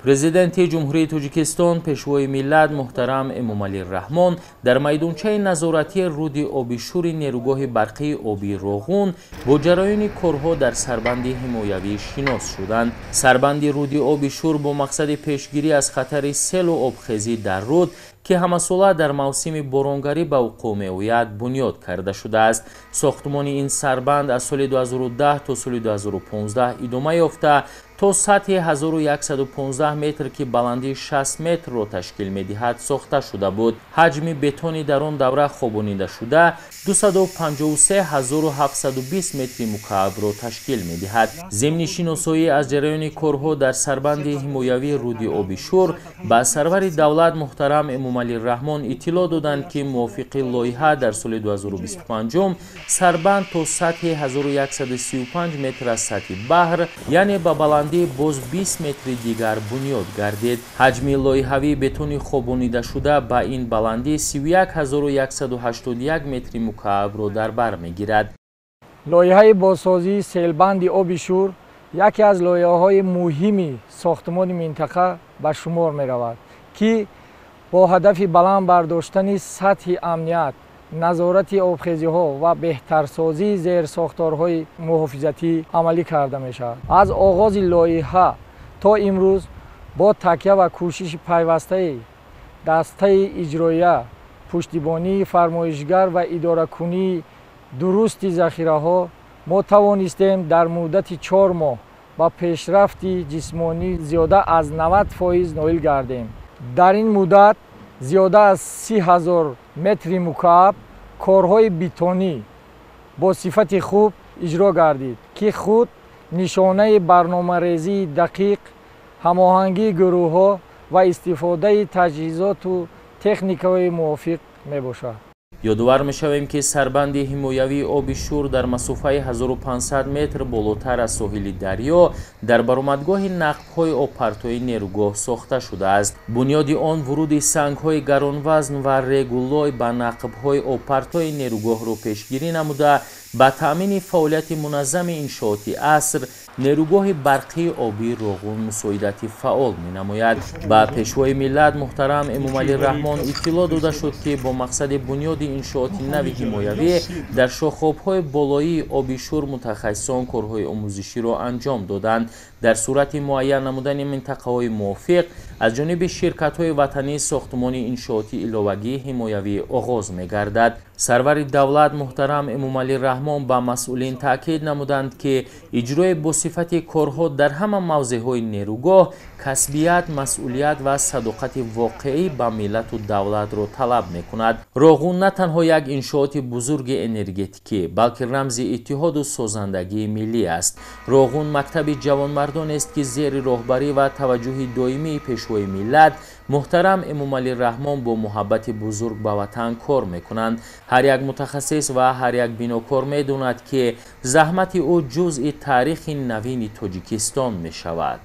Президенти Ҷумҳурии Тоҷикистон, Пешвои миллат муҳтарам Эмомалӣ Раҳмон дар майдончаи назоратии руди оби Шури нерӯгоҳи барқии обии Роғун бо ҷараёни корҳо дар сарбанди ҳимоявӣ шинос шуданд. Сарбанди руди оби Шур бо мақсади пешгирӣ аз хатари селу обхезӣ дар руд, ки ҳамасола дар мавсими боронгарӣ ба вуқӯъ меояд, бунёд карда шудааст. Сохтмони ин сарбанд аз соли 2010 то соли 2015 идома ёфта, то сатҳи 1115 метр, ки баландии 60 метрро ташкил медиҳад, сохта шуда буд. Ҳаҷми бетони дар он давра хобонидашуда 253 720 метри мукаабро ташкил медиҳад. Зимни шиносоӣ аз ҷараёни корҳо дар сарбанди ҳимоявии руди оби Шур ба сарвари давлат муҳтарам Эмомалӣ Раҳмон иттилоъ доданд, ки мувофиқи лоиҳа дар соли 2025 сарбанд то сатҳи 1135 метр аз сатҳи баҳр, яъне ба баландии боз 20 метри дигар бунёд гардид. Ҳаҷми лоиҳавии бетони хобонидашуда ба ин баландӣ 31 181 метри мукаабро дар бар мегирад. Лоиҳаи бозсозии селбанди оби Шур яке аз лоиҳаҳои муҳими сохтмони минтақа ба шумор меравад, ки бо ҳадафи баланд бардоштани сатҳи амният, назорати обхезиҳо ва беҳтарсозии зерсохторҳои муҳофизатӣ амалӣ карда мешавад. Аз оғози лоиҳа то имрӯз бо такя ва кӯшиши пайвастаи дастаи иҷроия, пуштибонии фармоишгар ва идоракунии дурусти захираҳо мо тавонистем дар муддати 4 моҳ ба пешрафти ҷисмонӣ зиёда аз 90% ноил гардем. Дар ин муддат зиёда аз 30 000 метри мукааб корҳои бетонӣ бо сифати хуб иҷро гардид, ки худ нишонаи барномарезии дақиқ, ҳамоҳангии гурӯҳҳо ва истифодаи таҷҳизоту техникаҳои мувофиқ мебошад. Ёдовар мешавем, ки сарбанди ҳимоявии оби Шур дар масофаи 1500 метр болотар аз соҳили дарё дар баромадгоҳи нақбҳои обпартои нерӯгоҳ сохта шудааст. Бунёди он вуруди сангҳои гаронвазн ва регу лой ба нақбҳои обпартои нерӯгоҳро пешгирӣ намуда, ба таъмини фаъолияти муназзами иншооти аср, нерӯгоҳи барқии обии Роғун, мусоидати фаъол менамояд. Ба Пешвои миллат муҳтарам Эмомалӣ Раҳмон иттилоъ дода шуд, ки бо мақсади бунёди иншооти нави ҳимоявӣ дар шохобҳои болоии оби Шур мутахассисон корҳои омӯзиширо анҷом доданд. Дар сурати муайян намудани минтақаҳои мувофиқ аз ҷониби ширкатҳои ватанӣ сохтмони иншооти иловагии ҳимоявӣ оғоз мегардад. Сарвари давлат муҳтарам Эмомалӣ Раҳмон ба масъулин таъкид намуданд, ки иҷрои босифати корҳо дар ҳама мавзеъҳои нерӯгоҳ касбият, масъулият ва садоқати воқеӣ ба миллату давлатро талаб мекунад. Роғун на танҳо як иншооти бузурги энергетикӣ, балки рамзи иттиҳоду созандагии миллӣ аст. Роғун мактаби ҷавонмардонест, ки зери роҳбарӣ ва таваҷҷӯҳи доимии Пешвои миллат муҳтарам Эмомалӣ Раҳмон бо муҳаббати бузург ба ватан кор мекунанд. Ҳар як мутахассис ва ҳар як бинокор медонад, ки заҳмати ӯ ҷузъи таърихи навини Тоҷикистон мешавад.